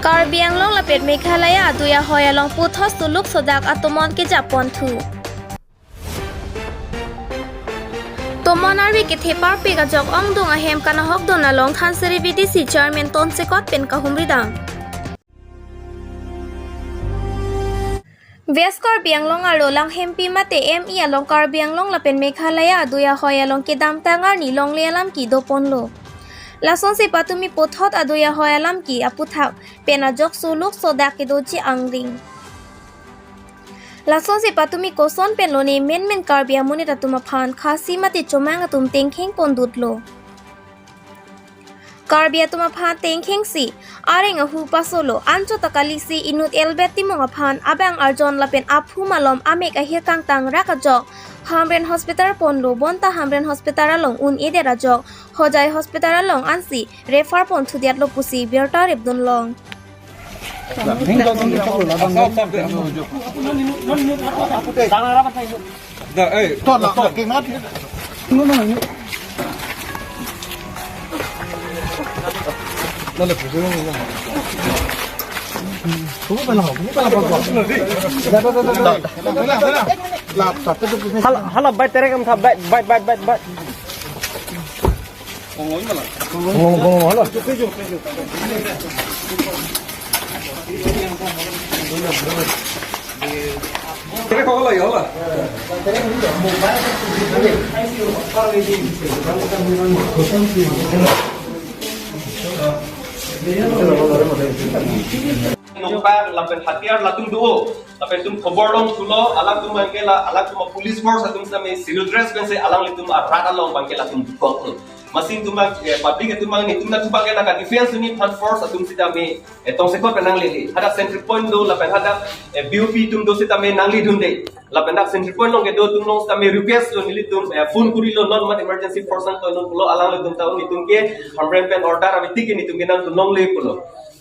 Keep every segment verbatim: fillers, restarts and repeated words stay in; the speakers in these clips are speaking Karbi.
Karbi Anglong lapen Meghalaya adui ahoi along puthot suluk sodak atomon kejapon thu. Tomon arvi kethe parpik ajok ongdung ahem kanahokdun along Dhansiri V D C chairman Tonsekot pen kahumridam. West Karbi Anglong arlo Langhempi mate M E along Karbi Anglong lapen Meghalaya adui ahoi along kedamtang arni longle alam kedoponlo. Lasonsi patumi puthot adui ahoi alam ke aputhak pen ajok suluk sodak kedoji angring. Lasonsi patumi koson pen lone menmen Karbi amonit atum aphan Khasi mate Chomang atum tengkheng pondutlo. Karbi atum aphan tengkhengsi areng ahu pasolo, anchot ta kalisi inut Elbert Timung aphan abang arjon lapen aphu malom amek ahir kangtang rak ajok Hamren Hospital ponlo, bonta Hamren Hospital along un-edet ajok Hojai Hospital along ansi refer pon thudetlo pusi birta repdunlong. Hala, hala, bai, terek am tha, bai, bai, bai, bai, bai. Nokbar lapen hatiar latum do, lapen itum khobor longthulo, alangtum abangke la, alangtum a-police force atum sitame civil dress pensi alanglitum arat along abangke latum dukoklo. Amatsi itum abang, eh, public atum abang, netum nangtum abangke nangka-defence unit aphan force atum sitame, eh, Tonsekot pen nanglele. Hadak sentry point do, lapen hadak, eh, B O P atum do sitame nangledunde. Lapen dak sentry point along kedo atum along sitame request lo nelitum, eh, phone kurilo, non mat emergency force nangtoidun pulo, alanglitum ta un, netum ke Hamren pen order ave tik ke netum ke nangtum longle pulo.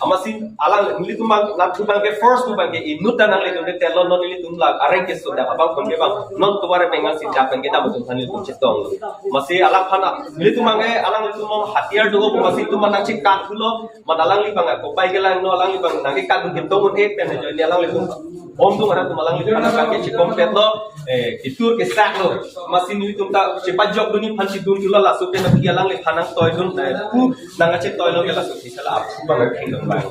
Amatsi alang nelitum abang, nangtum abangke force pu abangke inut ta nangledunde, telo non nelitum la areng keso dak abang pen ke bang non tovar pengal si dak pen kedam atum aphan nelitum chetong. Amatsi alangphan nelitum abangke alanglitum along hatiar do, amatsi itum nangchekathulo, mat alangli abang kopai kelang, non alangli abang nangkekatdun ketong un-e pen ajoine alanglitum ongdung arat atum alanglitum abangke chekompetlo, eh, ketur kesaklo. Amatsi nelitum ta chepajokdunji aphansi dunthulo, laso pen aphi alangliphan nangtoidun, eh, pu nangkachetoilo ke laso thisa la aphu abang kingdom abang.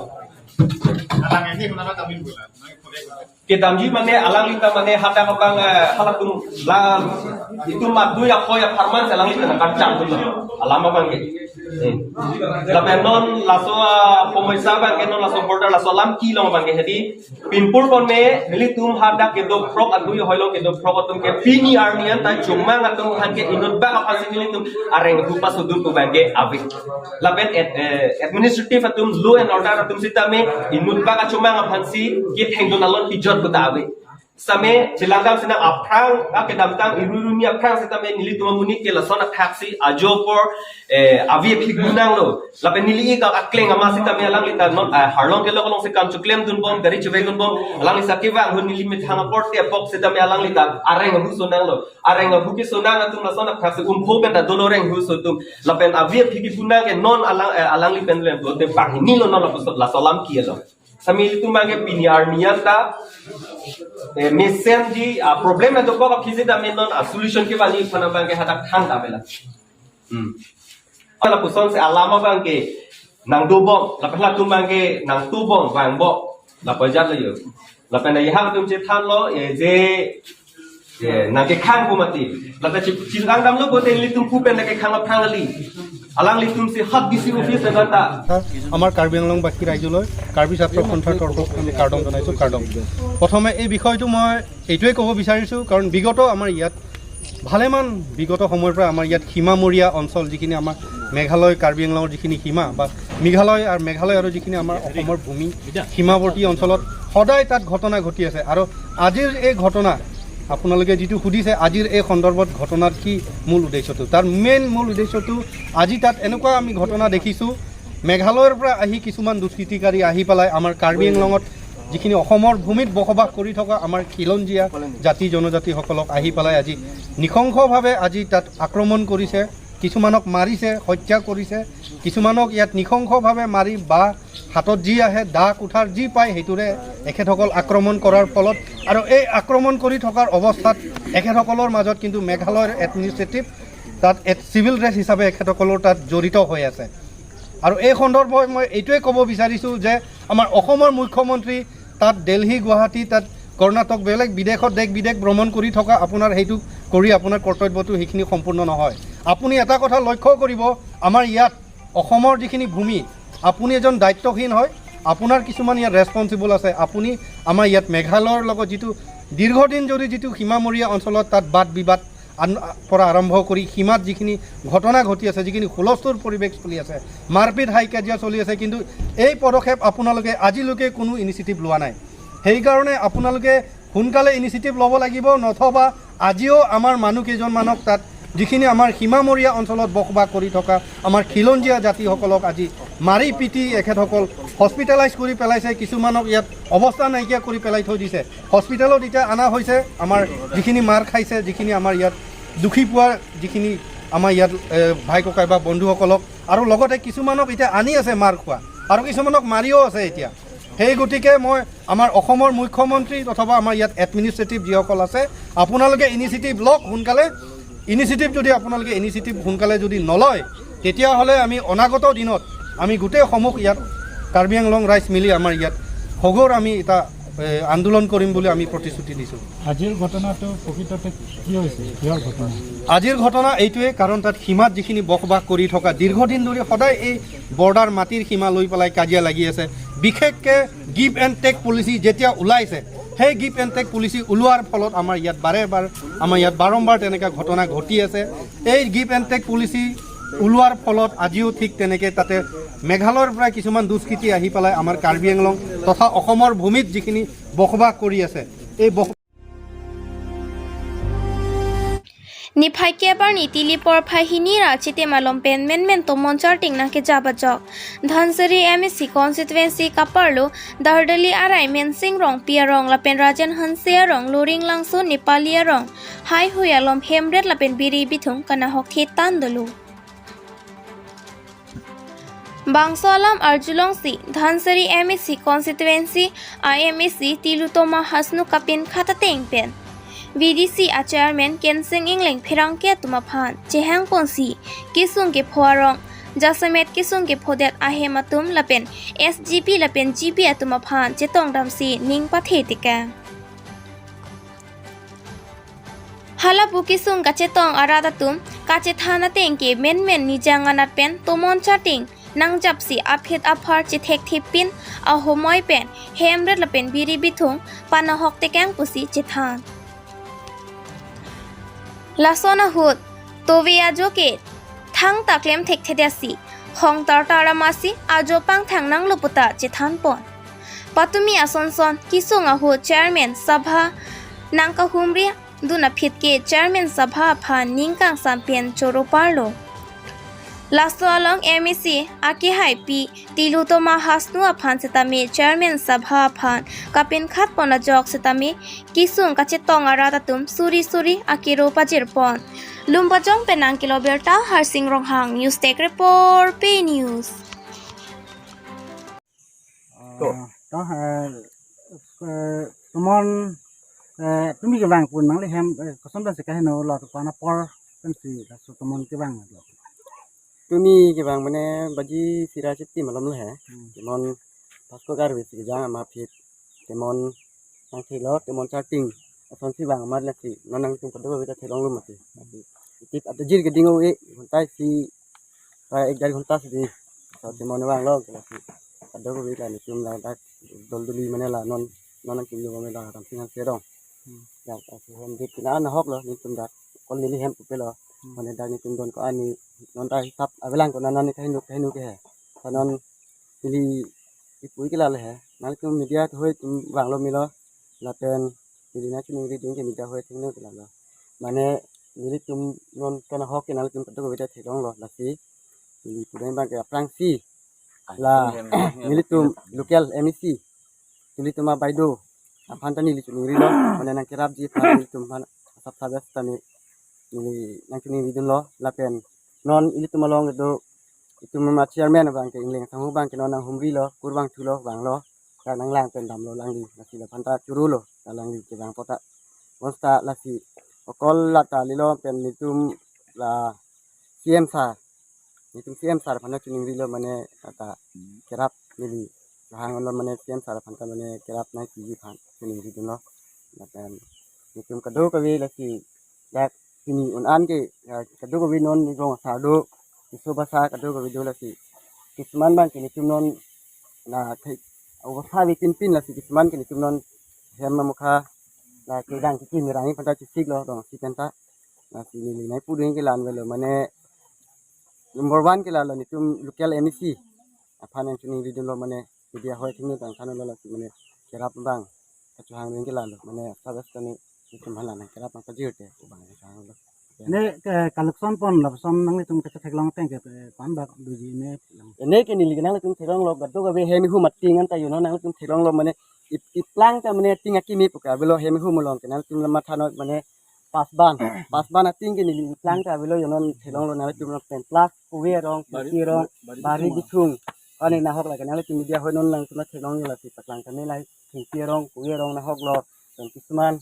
Alang ini kenapa kami bulan? Kedamji mane alangli ta mane hadak abang, eh, halatum la itum adui ahoi apharman si alangli ta nangkachardulo alam abangke. Hmm. Lapen non laso, ah, pomisa abangke non laso border laso alam kelong abangke hedi pinpur ponme nelitum hadak kedo phrok adui ahoi along kedo phrok atum ke pini arni anta Chomang atum aphan ke inut bak aphansi nelitum areng ahu pasodun pu abangke ave. Lapen ad-, eh, administrative atum, law and order atum sitame inut bak a-Chomang aphansi kethengdun alon pijot pu ta ave. Sitame chelangdam sinang aphrang, akedamtang iru iru ni aphrang sitame nelitum amonit ke lason athaksi ajo apor, eh, avi aphi gunanglo. Lapen neli ik akleng ama sitame alangli ta non, eh, harlong kelok alongsi kam cheklemdunbom, gari chevekdunbom, alangli saki vang hun neli methang apor te apok sitame alangli ta areng ahu sonanglo. Areng ahu kesonang atum lason athaksi umpho pen ta dolo areng ahu so atum. Lapen avi aphi kegunang ke non alang, eh, alangli pen lem lote banghini lo non lapuson laso alam kelo. Sitame ilitum abangke pini arni anta, eh, mesenji, ah, problem na dokok aphi sitame non, ah, solution kevangji aphan abangke hadak thangta avelo. Hmm. Lapusonsi alam abangke nangdobom, lapen latum abangke nangtubom, vangbom, lapu ajat lo jo. Lapen nangji hang atum chethanlo, eh, je, eh, nangkekhang pu mati. Lapen chi-, chilangdamlo pulote ilitum pu pen nangkekhang aphrang kali. Alanglitumsi হাত D C office এঘণ্টা। আমাৰ কাৰ্বি আংলংবাসী ৰাইজলৈ কাৰ্বি ছাত্ৰ সন্থাৰ তৰফত আমি কাৰ্ডম জনাইছোঁ, কাৰ্ডম। প্ৰথমে এই বিষয়টো মই এইটোৱে ক'ব বিচাৰিছোঁ, কাৰণ বিগত আমাৰ ইয়াত ভালেমান বিগত সময়ৰ পৰা আমাৰ ইয়াত সীমামূৰীয়া অঞ্চল, যিখিনি আমাৰ মেঘালয়, কাৰ্বি আংলঙৰ যিখিনি সীমা বা মেঘালয় আৰু, মেঘালয় আৰু যিখিনি আমাৰ অসমৰ ভূমি সীমাৱৰ্তী অঞ্চলত সদায় তাত ঘটনা ঘটি আছে। আৰু আজিৰ এই ঘটনা, আপোনালোকে যিটো সুধিছে, আজিৰ এই সন্দৰ্ভত ঘটনাৰ কি মূল উদ্দেশ্যটো, তাৰ মেইন মূল উদ্দেশ্যটো, আজি তাত এনেকুৱা আমি ঘটনা দেখিছোঁ, মেঘালয়ৰ পৰা আহি কিছুমান দুষ্কৃতিকাৰী আহি পেলাই আমাৰ কাৰ্বি আংলঙত যিখিনি অসমৰ ভূমিত বসবাস কৰি থকা আমাৰ খিলঞ্জীয়া জাতি জনজাতিসকলক আহি পেলাই আজি নৃশংসভাৱে আজি তাত আক্ৰমণ কৰিছে। কিছুমানক মাৰিছে, হত্যা কৰিছে, কিছুমানক ইয়াত নৃশংসভাৱে মাৰি বা হাতত যি আহে, দা কুঠাৰ যি পায়, সেইটোৰে এখেতসকল আক্ৰমণ কৰাৰ ফলত আৰু এই আক্ৰমণ কৰি থকাৰ অৱস্থাত এখেতসকলৰ মাজত কিন্তু মেঘালয়ৰ এডমিনিষ্ট্ৰেটিভ তাত এ-, চিভিল ড্ৰেছ হিচাপে এখেতসকলৰ তাত জড়িত হৈ আছে। আৰু এই সন্দৰ্ভত মই এইটোৱে ক'ব বিচাৰিছোঁ যে আমাৰ অসমৰ মুখ্যমন্ত্ৰী তাত দেলহি, গুৱাহাটী, তাত কৰ্ণাটক, বেলেগ বিদেশত, দেশ বিদেশ ভ্ৰমণ কৰি থকা আপোনাৰ সেইটো কৰি আপোনাৰ কৰ্তব্যটো সেইখিনি সম্পূৰ্ণ নহয়। আপুনি এটা কথা লক্ষ্য কৰিব, আমাৰ ইয়াত অসমৰ যিখিনি ভূমি, আপুনি এজন দায়িত্বহীন হয়, আপোনাৰ কিছুমান ইয়াত ৰেছপনচিবল আছে। আপুনি আমাৰ ইয়াত মেঘালয়ৰ লগত যিটো দীৰ্ঘদিন ধৰি যিটো সীমামূৰীয়া অঞ্চলত তাত বাদ বিবাদ আন-, পৰা আৰম্ভ কৰি সীমাত যিখিনি ঘটনা ঘটি আছে, যিখিনি হুলস্থুল পৰিৱেশ চলি আছে, মাৰপিট হাই কাজিয়া চলি আছে, কিন্তু এই পদক্ষেপ আপোনালোকে আজিলৈকে কোনো ইনিচিয়েটিভ লোৱা নাই। সেইকাৰণে আপোনালোকে সোনকালে ইনিচিয়েটিভ ল'ব লাগিব, নথবা আজিও আমাৰ মানুহ কেইজনমানক তাত যিখিনি আমাৰ সীমামূৰীয়া অঞ্চলত বসবাস কৰি থকা আমাৰ খিলঞ্জীয়া জাতিসকলক আজি মাৰি পিটি এখেতসকল হস্পিটেলাইজ কৰি পেলাইছে, কিছুমানক ইয়াত অৱস্থা নাইকিয়া কৰি পেলাই থৈ দিছে। হস্পিটেলত এতিয়া অনা হৈছে আমাৰ যিখিনি মাৰ খাইছে, যিখিনি আমাৰ ইয়াত দুখী পোৱা যিখিনি আমাৰ ইয়াত, এ, ভাই ককাই বা বন্ধুসকলক, আৰু লগতে কিছুমানক এতিয়া আনি আছে মাৰ খোৱা, আৰু কিছুমানক মাৰিও আছে এতিয়া। সেই গতিকে মই আমাৰ অসমৰ মুখ্যমন্ত্ৰী অথবা আমাৰ ইয়াত এডমিনিষ্ট্ৰেটিভ যিসকল আছে, আপোনালোকে ইনিচিয়েটিভ লওক সোনকালে। ইনিচিয়েটিভ যদি আপোনালোকে ইনিচিয়েটিভ সোনকালে যদি নলয়, তেতিয়াহ'লে আমি অনাগত দিনত আমি গোটেই সমূহ ইয়াত কাৰ্বি আংলং ৰাইজ মিলি আমাৰ ইয়াত সগৌৰ আমি এটা, এ, আন্দোলন কৰিম বুলি আমি প্ৰতিশ্ৰুতি দিছোঁ। আজিৰ ঘটনাটো প্ৰকৃততে কি হৈছে? কিহৰ ঘটনা? আজিৰ ঘটনা এইটোৱে, কাৰণ তাত সীমাত যিখিনি বসবাস কৰি থকা দীৰ্ঘদিন ধৰি সদায় এই বৰ্ডাৰ মাটিৰ সীমা লৈ পেলাই কাজিয়া লাগি আছে। বিশেষকৈ গিভ এণ্ড টেক পলিচি যেতিয়া ওলাইছে, সেই গিভ এণ্ড টেক পলিচি ওলোৱাৰ ফলত আমাৰ ইয়াত বাৰে বাৰ, আমাৰ ইয়াত বাৰম্বাৰ তেনেকুৱা ঘটনা ঘটি আছে। এই গিভ এণ্ড টেক পলিচি ওলোৱাৰ ফলত আজিও ঠিক তেনেকে তাতে মেঘালয়ৰ পৰা কিছুমান দুষ্কৃতি আহি পেলাই আমাৰ কাৰ্বি আংলং তথা অসমৰ ভূমিত যিখিনি বসবাস কৰি আছে, এই বস- Niphai kep arni tili porphai hini ra chitim along pen menmen tomon charting nangkejap ajok Dhansiri M A C constituency kaparlo Dardali arai Mensing Rongpi arong lapen Rajen Hanse arong, Loring Langso Nepali arong haihui along hemret lapen biri bithung kanahok thetan dolo. Bangso alam arjulongsi Dhansiri M A C constituency a M A C Tilutoma Hasnu kapinkhat ateng pen V D C a chairman Kensing Engleng pherangke atum aphan chehangponsi kesung kepho arong, jasemet kesung kephodet ahem atum lapen S G B lapen G B atum aphan chetongdamsi ning pathe tekang. Halapu kesung kachetong arat atum kachethan ateng ke menmen nijang anat pen tomon charting nangjapsi aphit aphar chethekthepin ahomoi pen hemret lapen biri bithung panahok tekang pusi chethan. Lason ahut tove ajo ke thangta klem thekthedetsi hong tartar amasi ajo pangthang nanglo puta chethanpon. Patumi asonson kesung ahut chairman sabha nangkahumri dun aphi ke chairman sabha aphan ning kangsam pen choro parlo. Laso along M A C akehaipi Tilutoma Hasnu aphan setame chairman sabha aphan kapinkhatpon ajok setame kesung kachetong arat atum suri suri akero pajirpon. Lumbajong pen nangkelo birta Harsing Ronghang, News Desk Report, Pei News. To. Ah, to, eh, eh, tomon, eh, tumi kevang pun nangli hem, eh, koson pensi kaheno lo to pana por pensi laso tomon kevang lo. Tumi kevang mane baji sira chitim alom lo he. Hmm. Tomon pasko garwe si kejang ama phit. Tomon nangthelo, tomon charting. Asonsi vang amat lasi non nangtum kado beta thelonglo mati. Itip atajir keding o e, ghonta si, pa ek dari ghonta si di. So tomon vanglo, lasi kado beta netum ladak dol duli mane la non, non nangtum yo mane la Ramsing Hanse arong. Hmm. Ya, asi hem dik na nahok lo, netum dak kol neli hem pupe lo. Hmm. Mane dak netum don ko ani, non ta hisap avelang ko nana ni kahinu, kahinu ke he. Sa non neli ipui ke lale he. Nangtum media tu hoi tum vanglo milo. Lapen neli nangchiningri ding ke media hoi thengno ke lalo. Mane nelitum non kanahok ke nangtum kado beta thelonglo lasi. Neli pudai bang ke aphrangsi la nelitum local M A C Tilutoma Baideo aphan ta neli chiningrilo. Mane nangkerapji aphan nelitum aphan asap sabes ta ne neli nangchiningridunlo. Lapen non ilitum along kedo itum ma chairman abang ke Ingleng Sangho abang ke non nanghumrilo, kur vangthulo, vanglo, ta nanglang pen damlo alangli, lasi laphanta chorolo alangli kevang apot ta. Bonta lasi okol lata lilo pen nelitum la C M sir, nelitum C M sir aphanta choningrilo mane lata kerap neli lahanglo mane C M sir aphanta mane kerap nangpiji aphan choningridunlo. Lapen nelitum kadokave lasi dak pini un-an ke, ya, kadokave non rong asar do, keso basa kadokave do lasi. Kisuman abang ke nelitum non la thek, obasa ave pinpin lasi kisuman ke nelitum non hem amokha la kedang kiki mirang aphanta chesiklo rong asi penta. Lasi neli nangpudun ke la-an avelo mane number one ke lalo nelitum local M A C aphan nangchoningridunlo mane media hoi thini tang thanlo lasi mane kerap abang kachohang ring ke lalo mane sabes kani nelitum hala nangkerap nangpajirte abang kachohanglo. Ne ke collection pon lapuson nanglitum kachetheklong ateng ke, eh, pan bak doji ne. Ene ke neli ke nanglitum theklonglo kadokave hem ihum ating anta yuno nanglitum theklonglo mane ip-, iplang ta mane ating akimi pu ke avelo hem ihum along ke nanglitum la matha noi mane pasban. Pasban ating ke neli iplang ta avelo yuno theklonglo nanglitum pen plus kove arong, bari, kiki arong, bari, bari bithung. Bithung. Ani nahok lake nanglitum media hoi non nangtum theklonglo lasi paklang kami lai thengpi arong, kove arong nahoklo. Pen kisuman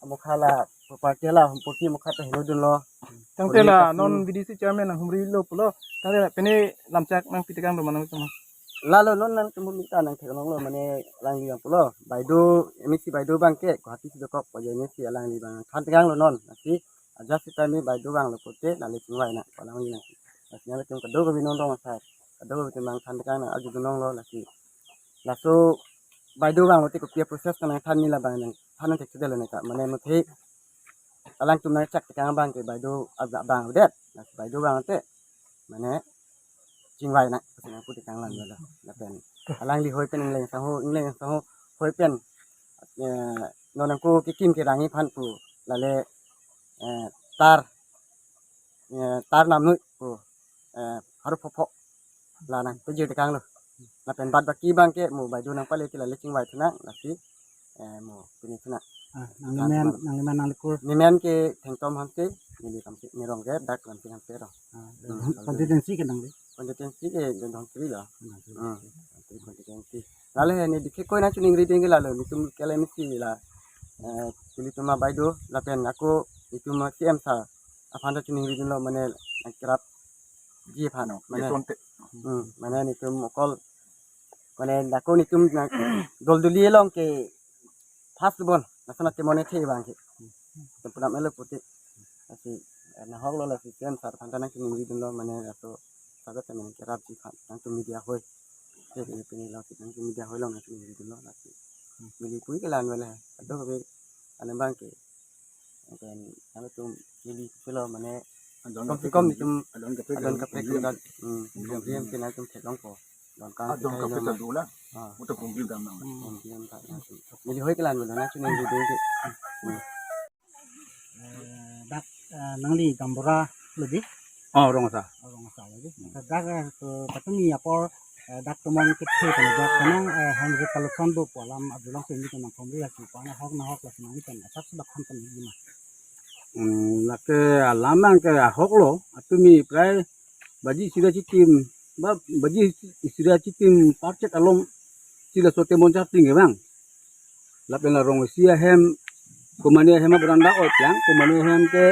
amokha la property la humpoti amokha ta henodunlo. Tangte la non V D C chairman nanghumrilo pulo. Tangte la pine lamchak nangpitekang do ma nangtum? Lalo non nangtum mita nangtheklonglo mane alangli abang pulo. Baido, M A C baido abang ke Guwahati si dokok, pajo M A C alangli abang thantekanglo non. Lasi ajat seta me baido abang lo pote nangli chingvai nang alangli nang. Lasi nanglitum kadokave non rong asar, kadokave atum abang thantekang nang arjudunlonglo lasi. Laso baido abang lote kopi a-process nangthan nila abang nangthan nangthekthedetlo neta. Mane muthe alangtum nangchaktekang abang ke baido abang, abang avedet. Lasi baido abang te mane chingvai nang, kasi nangputekang lang lalo. Lapen alangli hoi pen Ingleng Sangho, Ingleng Sangho hoi pen, eh, non nangko kekim kerang aphan pu lale, eh, tar, eh, tar namnoi pu, eh, haru phopho la nangpajirtekanglo. Lapen bad baki abang ke mo baido nangpale ke lale chingvai thunang lasi, eh, mo pini thunang. Ah, nanglimen, nanglimen nanglikur. Nemen ke Thengtom Hanse, neli Ramsi, ne rong ke dak Ramsi Hanse rong. Ah, hmm, constituency ke nangli? Constituency ke Dongkri lo. Dongkri. Hmm, Dongkri constituency. Lale he ne dikhe koi nangchoningridun ke lalo, nelitum K L M C la, eh, nelitum abaido, lapen ako nelitum C M sir aphan ta choningridunlo mane nangkerapji aphan, mane. Beton te. Hmm, mane nelitum okol, mane ako nelitum na doldoli along ke first born, lason ate mane the abang ke. Tempunam elo pote. Lasi, eh, nahoklo lasi C M sir aphan ta nangchoningridunlo mane laso sagat ta mane kerapji aphan nangtum media hoi. Ke pini pini lo nangtum media hoi along nangchoningridunlo lasi. Neli pui ke la-an avelo. Kadokave ane abang ke. Lapen nangtum neli pulo mane adon kom se kaprek kom nelitum adon kaprek adon kaprek nelitum nelitum, hmm, nelitum nelitum ke nangtum theklongpo. Don kang adon kaprek nelitum ta do la. Ah. Uta pumbil gam nang. Hmm. Pumbil gam nang. Neli hoi ke la-an avelo nangchoningridun ke. Hmm. Eh, dak, eh, nangli Gaonbura lo di? Oh, rong asar. Oh, rong asar lo di. Hmm. Dak, eh, to patumi apor, eh, dak tomon kethe pen dak kanang, eh, Henry Kalson do pu alam arjulongsi neli kanang komri lasi pu nahok nahok lasi nangli pen asap sebak khan pen di ma. Hmm, lake alam abang ke ahoklo, atumi prai baji sira chitim, ba, baji sira chitim parchet along sila sote monchar ting abang. Lapen la rong isi ahem, komane ahem abranda oi plang, komane ahem ke,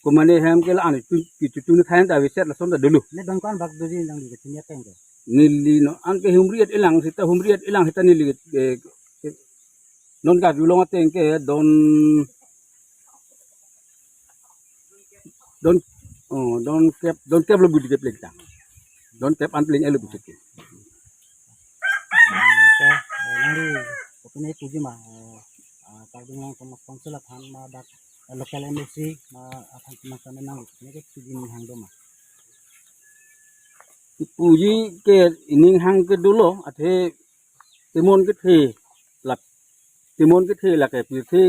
komane ahem ke la ani tu, ki tu tu ni khayan ta aveset lason ta dolo. Ne don ko-an bak doji nangli kachini ateng ke? Neli non an ke humri et-elang seta, humri et-elang seta neli ke, ke, non karjulong ateng ke don Don, oh, don kep, don kep lo budi kep lek tang. Don kep an pleng elo budi kep. Oke, eh, nangli, oke, ne puji ma, eh, ah, Karbi Anglong Autonomous Council aphan ma dak, eh, local M A C ma aphan ma kami nangli, oke, ne puji ning hang do ma. Puji ke ning hang ke dolo, athe temon kethe lak, temon kethe lake pirthe,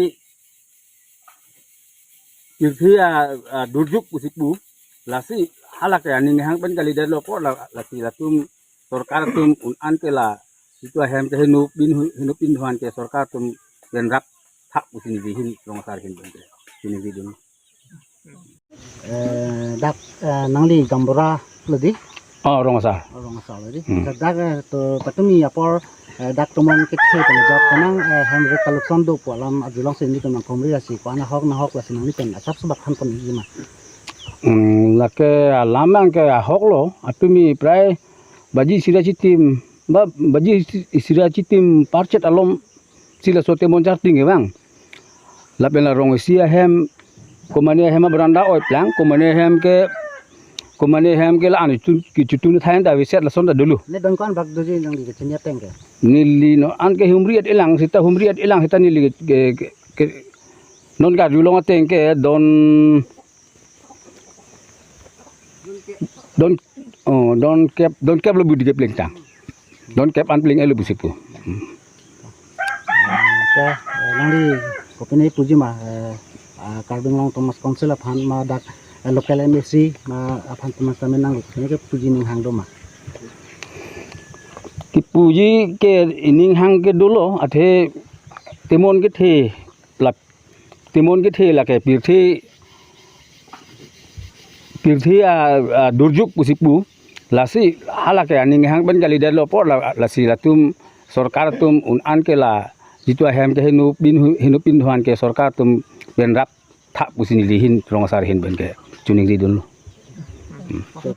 pirthe a, a durjuk pusi pu, lasi halake aning hang pen kalidetlo ko la, lasi latum sorkar atum un-an ke la situ ahem ke henu bin hu-, henu bin huan ke sorkar atum len rap thak pusi neli hin rong asar hin pen ke. Sini bidun. Eh, dak, eh, nangli Gaonbura lo di? Oh, Rong Asar. Oh, Rong Asar lo di. Hmm. Dak, dak, eh, to patumi apor, eh, dak tomon kethe pen jok kanang, eh, hem rit kaluk son do pu alam ajulong si nelitum nangkhumri asi ko-an ahok nahok lasi nanglitum asap subak than ponji ma? Hmm, lake alam abang ke ahok lo, atumi prai baji isi ra chitim, ba, baji isi ra chitim parchet alom si laso temon charting ke bang. Lapen la rong isi ahem, komane ahem abranda oi plang, komane ahem ke, komane ahem ke la-an chun, kechutun thain ta viset lason ta dolo. Ne don ko-an bak doji nangli kechini ateng ke? Neli non an ke humri et-elang seta, humri et-elang seta neli ke, ke, ke, non karjulong ateng ke don, don, oh, don kep, don kep lo budi ke plengtang. Don kep an pleng-et lo pusi pu. Hmm. Te, eh, nangli kopine puji ma, eh, ah, Karbi Anglong Autonomous Council aphan ma dak, eh, local M A C ma aphan teman teman nangli kopine kepuji ning hang do ma? Kepuji ke ning hang ke dolo, athe temon kethe lak, temon kethe lake pirthe, pirthe a, a durjuk pusi pu. Lasi hala ke aning hang pen kalidetlo apor la, lasi latum sorkar atum un an ke la jitu ahem ke henu pin hu-, henu pin thuan ke sorkar atum pen rap tha pusi neli ahin Rong Asar ahin pen ke choningri dunlo. Hmm. To